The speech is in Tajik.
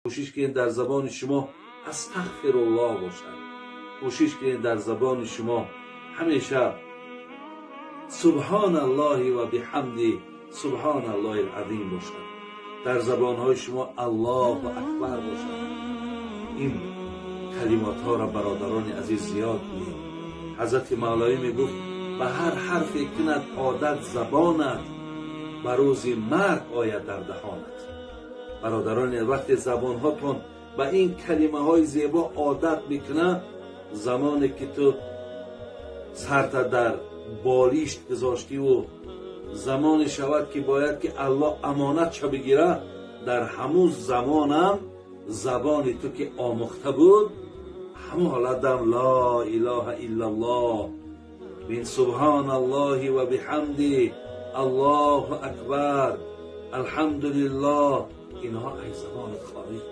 Кӯшиш кунед, дар забони шумо астағфируллоҳ бошад. Кӯшиш кунед, дар забони шумо ҳамеша субҳоналлоҳи ва биҳамди субҳоналлоҳил азим бошад, дар забонҳои шумо Аллоҳу акбар бошад. Ин калимотҳоро, бародарони азиз, зиёд гӯем. Ҳазрати Мавлавӣ мегуфт: «Ба ҳар ҳарфе кунад одат забонат, ба рӯзи марг ояд дар даҳонат». Бародарони, вақте забонҳотон ба ин калимаҳои зебо одат мекунад, замоне ки ту сарта дар болишт гузоштиву замоне шавад, ки бояд ки Аллоҳ амонатша бигира, дар ҳамун замонам забони ту ки омӯхта буд, ҳамун ҳолатам ло илоҳа иллаллоҳ мин субҳоналлоҳи ва биҳамди Аллоҳу акбар, алҳамдулиллоҳ, инҳо аз забонат хориҷ.